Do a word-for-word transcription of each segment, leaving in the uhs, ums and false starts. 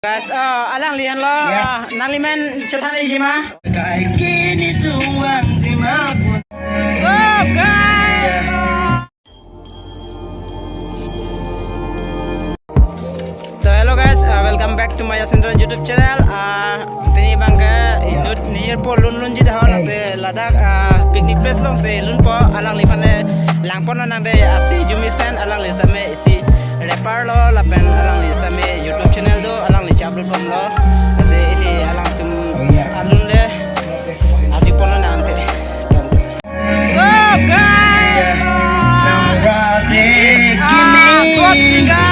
Guys, uh, alangli henlo, uh, nanglimen chethan-ikji ma? So, guys! So, hello guys, uh, welcome back to my Yasin Teron YouTube channel. Uh, pini abangke inut nirpo lunlunji tahun ase ladak, uh, picnic place alongsi lunpo, alangliphan langpon nangde, asi jumisen alangli same isi rapper lo lapen alangli same YouTube channel do, alangli chaplo pom lo. Asi ini alangtum alun le arjupon nangde. So guys, this is, uh, God singer.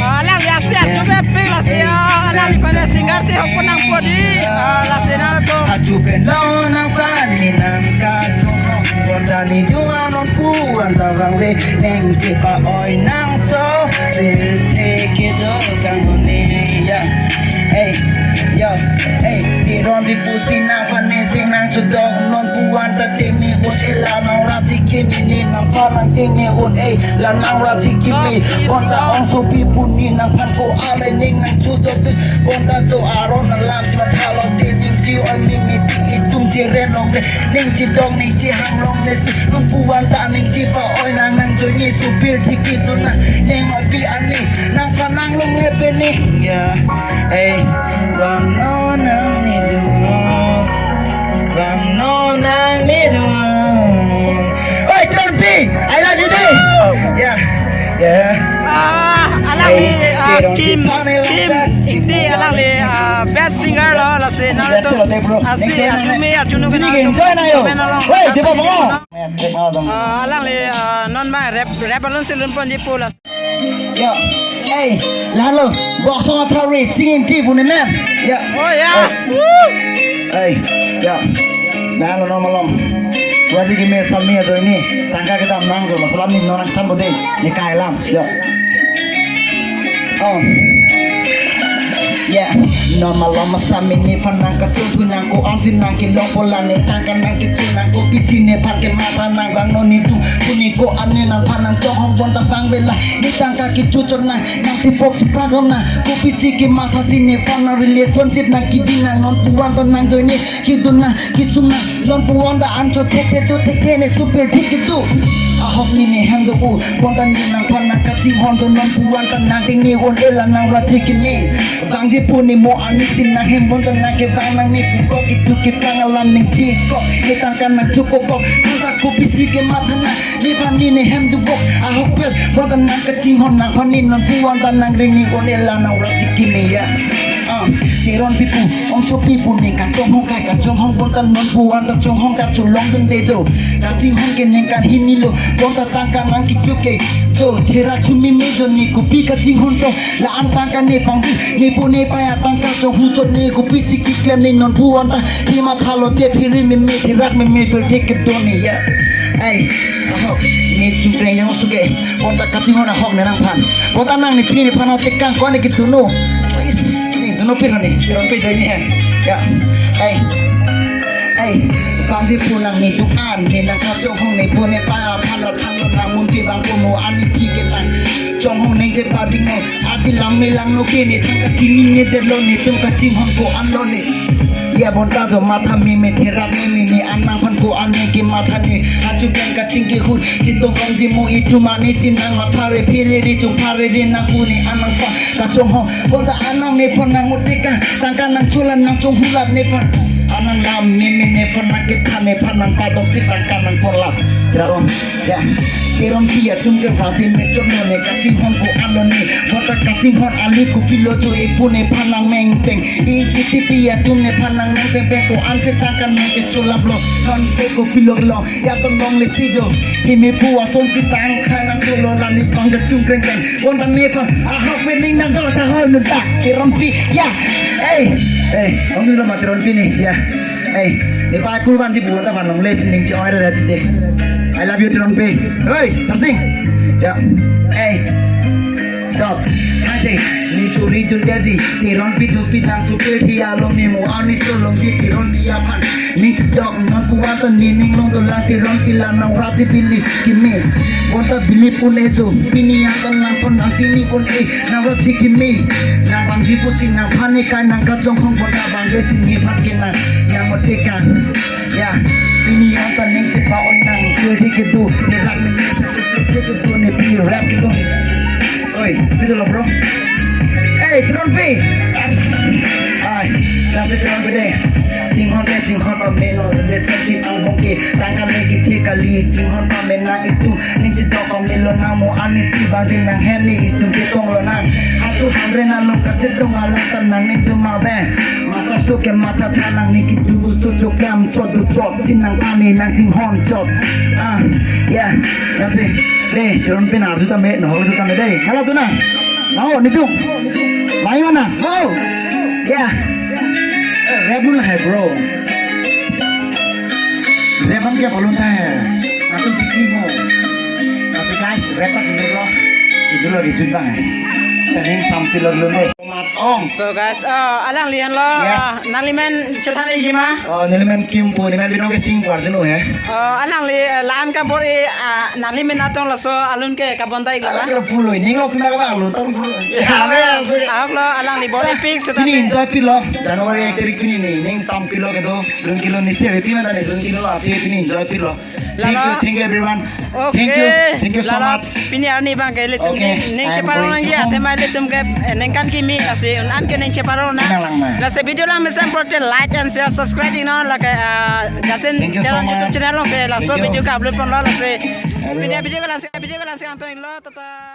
Alang ya siap juga ping lah siap, alang di pada singer si hok pun nang podi, ah, lasi nangtum. Achu pen lo nangphan ni nangkachonghong. Bonta ni dua non puan tabang le neng chepa oi nang so. Bil te ke do kang ne ya. Hey, yo, hey, Teronpi pusi nangphan ne sing nang chudok non puan ta ting ni un e la nang rasi kimi ni nangphan nang ting ni un e la nang rasi kimi. Bonta ongsopi pu ni nangphan ko ale ning nang chudok tu. Bonta do aron alam si mathalo te ning chi oi ning ni ti itum chi ren long de. Ning chi dong ning chi hang long de si. Nung puan ta ning chi pa oi nang nang choi ni supir thiki tu na. Ning oi pi ani nangphan nang long le pe ni. Ya, hey, bang no nang ni du. Bang no nang ni du. Oi, Teronpi, I love you dei. Ya, ya. Ah, alangli, hey, ah, Teronpi Kim, Kim Ingti alangli, ah, best singer lo, lasi nangtum, asi, ah, arjumi, arjunu ke nangtum enjoy na yo. Comment along. Woi, di ba, bang? Ah, alangli, ah, non abang rap, rap alun si lunponji pu la. Ya, hey, lalo, boxing authority singing team punya men. Ya. Oh ya. Hey, ya. Lalo non malom. Wajib kimi sami atau ini tangka kita menang tuh, masalah ni non akan bodoh ni kailam. Ya. Oh. Ya, non malom sami nephan nangkachun thu nang ko-an si nangkelong pola ne tangka nangkechun nang kopisi nephan kematha nang bang non ni tu. Pu ni ko-an ne nangphan nangchonghong bonta bang bela ne tangka kechuchot nang nang sipok sipak nang kopisi kematha si nephan nang relationship nang kidi nang non puan ta nang join ne kidun nang kisung nang non puan ta anchot thekthek chot thekthek ne super thik kitu. Ahok ni ne hem do u. Bonta ni nangphan nangkachinghon do non puan ta nang ting ni un e la nang rasi kimi. Bang di pu ni mo ani si nang hem bonta nangkevang nang ni pu kok itu keplang alam ning chi kok. Ni tangka nang chuko kok. Nang ta kopisi kematha nang. Ni bang ni ne hem du kok. Ahok pel bonta nangkachinghon nangphan ni non puan ta nang ring ni un e la nang rasi kimi ya. Ah, Teronpi pu, ongsopi pu ni kachonghong kai kachonghong bonta non puan ta chonghong kacholong dun de jo. Kachinghon ke ningkan hini lo, bonta tangka nang kichuk ke. Jo, chera chumi me jo ni kopi kachinghon to. La-an tangka ne pangdi, ne pu ne paya tangka chonghong chot ne kopisi keklem ne non puan ta. Hi mathalo te phiri meme, phirak meme, phir dik kedo ne ya. Ai, ahok, ne chumpreng jang suke. Bonta kachinghon ahok ne nangphan. Bonta nang ne pini nephan tekang ko ne kitu no. Is, ne tu no pir ne. Teronpi join ne. Ya. Ai. Ai, bang di pu nang ni dukan ne nangkachonghong ne pu ne pa phan ra than ra nang mun pi bang pu mo ani si ke nang. Chonghong neng je pa ding no. Ati lang me lang no ke ne tangka chini ne de lo ne tum kachinghon ko-an lo ne. Ya bonta do matha meme phirak meme ne an nangphan ko-an ne kematha ne. Achu pen kaching ke hut. Chinto kong ji mo itum ani si nang matha re phiri ri chung phari ri nang pu ne an nangphan. Kachonghong, bonta an nang nephan nang mutika, tangka nang chulan nang chonghulat nephan. An nang lam meme nephan nangkethan nephan nang padok si tangka nang porlap. Teron, ya. Teronpi atum ke rajin me chom ne kachinghon ko-an lo ne. Bonta kachinghon ali kopi lo jo e pu nephan nang mengpeng. I kiti pi atum nephan nang mengpeng peng ko-an si tangka nangkechulap lo. Thon pe kopi lo lo. Ya ton long le si jo. Hi me pu ason si tangka nang chulo la ni pang kachung kreng kreng. Bonta nephan, ahok pe ning nang do ta hoi nu ta. Teronpi, ya. Hey, hey, ong ni lo ma Teronpi ni, ya. Hey, ne pa kurban si bonta phan long le si ning chi oi ra ti de. I love you, Teronpi. Hey, Tarsing. Ya. Hey. Stop. Hai te. Ni Suri Dulgari, Teronpi dupi nang supir hi along ni mo ani solong di Teronpi aphan. Ning chedok non puwa ta ni ning long dolang Teronpi la nang raji bili kimi. Bonta bili pun etu, pini akan nang pon nang tini pun e, nang raji kimi. Nang bangji pusi nang pani kai nang kachong hong bonta bangji sini phat ke nang, nang mo tekan. Ya, pini akan ning chepa on nang, kiri kedu, ni rap ni, kiri kedu ni pi rap kedu. Oi, betul lo, bro. Hey, Teronpi. Ai, nasi Teronpi deh. Chinghon deh, chinghon pamelo, deh, sesi angbong ke. Tangkan lagi cik kali, chinghon pamena itu. Ning chedok pamelo nang mo ani si bangji nang heni itu ketong lo nang. Hachu hamre nang lo kacedong alam tan nang ning tu ma bang. Masa su ke mata tanang ning kitu tu su kam chot tu chot. Sinang pani nang chinghon chot. Ah, ya, nasi. Deh, Teronpi nang arju tame, nahok arju tame deh. Hala tu nang. Mau ni tung. Mai mana? Mau. Ya. Eh, rap dulu hai, bro. Rap an kya balloon tha hai? Aku siki mo. Tapi guys, rap ta dulu lo. Itu lo di Jun bang. Tadi sampai lo dulu deh. Ong. So guys, uh, alangli anlo, Yes. uh, nanglimen chethan ikima. Oh, nelimen Kim pu, nelimen binong ke sing kuar jenu he. Uh, alangli, uh, la-an kabor-i, uh, nanglimen atong laso alun ke kabon ta iklo ma? Alangli pulo, ning lo kena ba lo, tong pulo. Ya, ya. Ahok lo alangli bor-ipik chethan. Pini enjoy pilo. January ek tarik pini ni, ning sam pilo kedo, dun kilo ni se, pini mata ni dun kilo, ati pini enjoy pilo. Thank you, Lalo. Thank you everyone. Okay. Thank you, thank you so Lalo, much. Pini arni bang ke ilitum Okay, ning, ning I'm cheparong going nang to ya, home. Tema ilitum ke, eh, ningkan kimi, lasi un-an ke ning cheparong na. Nang lang na. Lasi video lang mesen prote like and share, subscribe iknon, lake, ah, Jasin Thank you so Teron YouTube much. Channel along si, laso Thank you. Video ke upload ponlo, lasi. Everyone. Pini video ke lang si, video ke lang si antong lo, tata.